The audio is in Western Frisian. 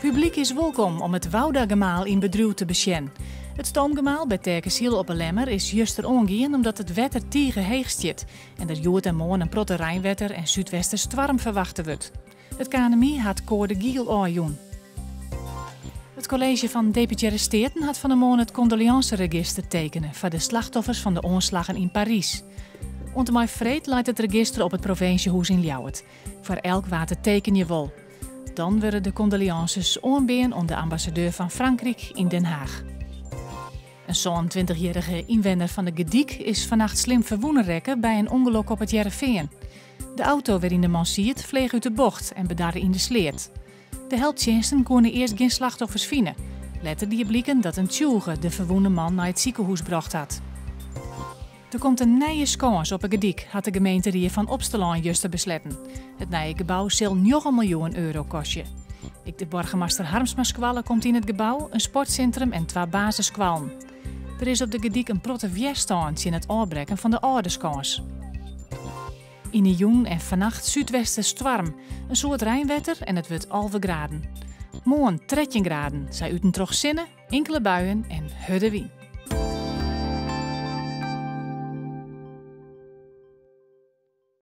Publyk is wolkom om it Woudagemaal yn bedriuw te besjen. It stoomgemaal by Terkesyl op 'e Lemmer is juster oangien omdat it wetter tige heech stiet en der hjoed en moarn in protte reinwetter en súdwesterstoarm ferwachte wurdt. It KNMI hat koade giel ôfjûn. It kolleezje fan Deputearre Steaten hat fan 'e moarn it kondoleânseregister tekene foar de slachtoffers fan de oanslaggen yn Parys. Oant en mei freed leit it register op it provinsjehûs yn Ljouwert, foar elk wa't it tekenje wol. Dan wurde de kondoleânses oanbean oan de ambassadeur fan Frankryk yn Den Haach. In 27-jierrige ynwenner fan de Gerdyk is fannacht slim ferwûne rekke by in ûngelok op It Hearrenfean. De auto wêryn de man siet fleach út de bocht en bedarre yn de sleat. De helptsjinsten koene earst gjin slachtoffers fine. Letter die bliken dat in tsjûge de ferwûne man nei it sikehûs brocht hat. Der komt in nije skâns op 'e Gerdyk, hat de gemeenterie fan Opsterlân juster besletten. It nije gebou sil njoggen miljoen euro kostje. Ek de Boargemaster Harmsmaskoalle komt yn it gebou, in sportsintrum en twa basisskoallen. Der is op de Gerdyk in protte wjerstân tsjin it ôfbrekken fan de âlde skâns. Yn 'e jûn en fannacht súdwesterstoarm, in soad reinwetter en it wurdt 11 graden. Moarn 13 graden, sa út en troch sinne, inkele buien en hurde wyn.